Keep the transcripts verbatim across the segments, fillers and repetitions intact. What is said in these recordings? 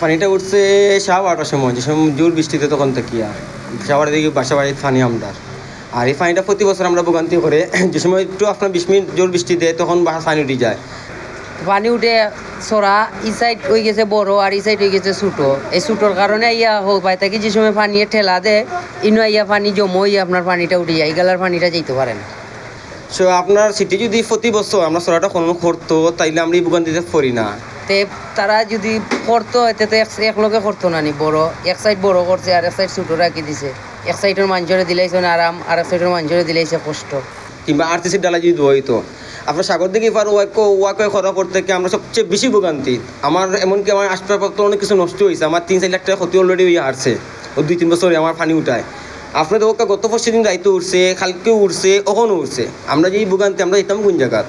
পানিটা উঠছে সাড়ে বারোটার সময়, যে সময় জোর বৃষ্টিতে তখন থাকিয়া সাড়ে বারোটা দিকে বাসা বাড়িত পানি আমরার। আর এই পানিটা প্রতি বছর আমরা ভোগান্তি করে, যে সময় একটু আপনার বিশ মিনিট জোর বৃষ্টি দেয়, তখন বাসা পানি উঠি যায়। পানি উঠে, সরা ই সাইড হয়ে গেছে বড় আর ই সাইড হয়ে গেছে ছোট। এই ছোটর কারণে আইয়া হো পায় থাকি যে সময় পানি ঠেলা দেয়, ইনো আইয়া পানি জমা হইয়া আপনার পানিটা উঠে যায়, ইগালার পানিটা যাইতে পারে না। সো আপনার সিটি যদি প্রতি বছর আমরা সরাটা খনন করতো, তাইলে আমরা এই ভোগান্তিতে পড়ি না। তে তারা যদি করতো, এতে তো এক এক লগে করতো না নি, বড় এক সাইড বড় করছে আর এক সাইড ছোট রাখি দিছে। এক সাইডের মানুষরে দিলাইছে না আরাম, আর এক সাইডের মানুষরে দিলাইছে কষ্ট। কিংবা আরসিসির ডালা যদি দেওয়া হইতো, আপনার সাগর দিঘি পার ওয়াক ওয়াকওয়ে করা করতে কি আমরা সবচেয়ে বেশি ভোগান্তি। আমার এমনকি আমার আসবাবপত্র অনেক কিছু নষ্ট হয়েছে, আমার তিন চার লাখ টাকা ক্ষতি অলরেডি হইয়া হারছে। ও দুই তিন বছরে আমার পানি উঠায়, আপনাদের ওকে গত পরশু দিন রাইতে উঠছে, কালকে উঠছে, ওখানে উঠছে। আমরা যে এই ভোগান্তি, আমরা যেতাম কোন জায়গাত?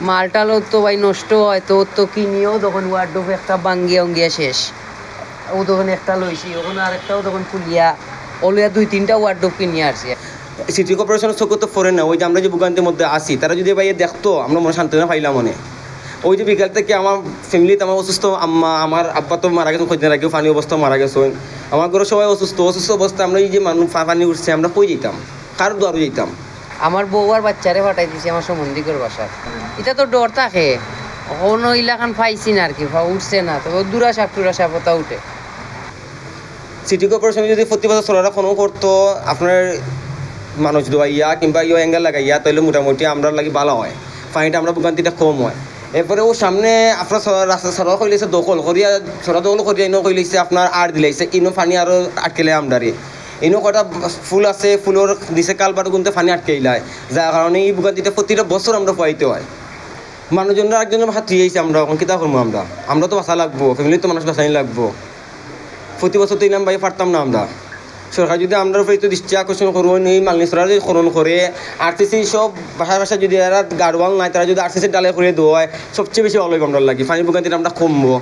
মাল টালও তো ভাই নষ্ট হয়, তো তো কিনিও তখন ওয়ার্ডরোব একটা ভাঙ্গিয়া উঙ্গিয়া শেষ। ও তখন একটা লইছি, ওখানে আরেকটাও তখন খুলিয়া, ও লইয়া দুই তিনটা ওয়ার্ডরোব কিনিয়া আসছি। সিটি কর্পোরেশনের চোখে তো পড়ে না, ওই যে আমরা যে ভোগান্তির মধ্যে আছি, তারা যদি ভাই দেখতো, আমরা মনে সান্ত্বনা পাইলাম মনে। ওই যে বিকাল থেকে আমার ফ্যামিলিতে আমার অসুস্থ আম্মা, আমার আব্বা তো মারা গেছেন কদিন আগেও, পানি অবস্থা মারা গেছেন। আমার ঘরে সবাই অসুস্থ, অসুস্থ অবস্থা আমরা এই যে মানুষ পা- পানি উঠছে, আমরা কই যেতাম, কার দুয়ারে যেতাম? আমার বউ আর বাচ্চারে পাঠাই দিছি আমার সম্বন্ধিকর বাসায়। এটা তো ডর থাকে, কোনো ইলাখান পাইছি না আর কি, পা উঠছে না, তবে দুরা সাপ টুরা সাপ ওটা উঠে। সিটি কর্পোরেশনে যদি প্রতি বছর সোলারটা খনন করতো, আপনার মানুষ দোয়াইয়া কিংবা ইয়ে অ্যাঙ্গেল লাগাইয়া, তাহলে মোটামুটি আমরা লাগি ভালো হয়, পানিটা আমরা ভোগান্তিটা কম হয়। এরপরে ও সামনে আপনার সরা- রাস্তা সরা কইলেছে দখল করিয়া, সরা দখল করিয়া ইনো কইলেছে আপনার আর দিলাইছে, ইনো পানি আরও আটকেলে আমরারে। ইনো কটা ফুল আছে, ফুলর নিচে কালভার্ট গুনতে পানি আটকেইলায়, যার কারণে এই ভোগান্তিটা প্রতিটা বছর আমরা পাইতে হয়। মানুষজনরা একজনের হাত ধুয়ে আইছে, আমরা এখন কিতা করবো? আমরা আমরা তো বাঁচা লাগবো, ফ্যামিলির তো মানুষ বাঁচানি লাগবো। প্রতি বছর তো ইলাম ভাই পারতাম না আমরা। সরকার যদি আমরার উপরে একটু দৃষ্টি আকর্ষণ করুন, এই মালনী সরা যদি খনন করে, আরসিসি সব বাসা বাসা যদি এরা গার্ডওয়াল নাই, তারা যদি আরসিসি ডালাই করে দেওয়া হয়, সবচেয়ে বেশি ভালো হইব আমরার লাগি, পানি ভোগান্তিটা আমরা কমবো।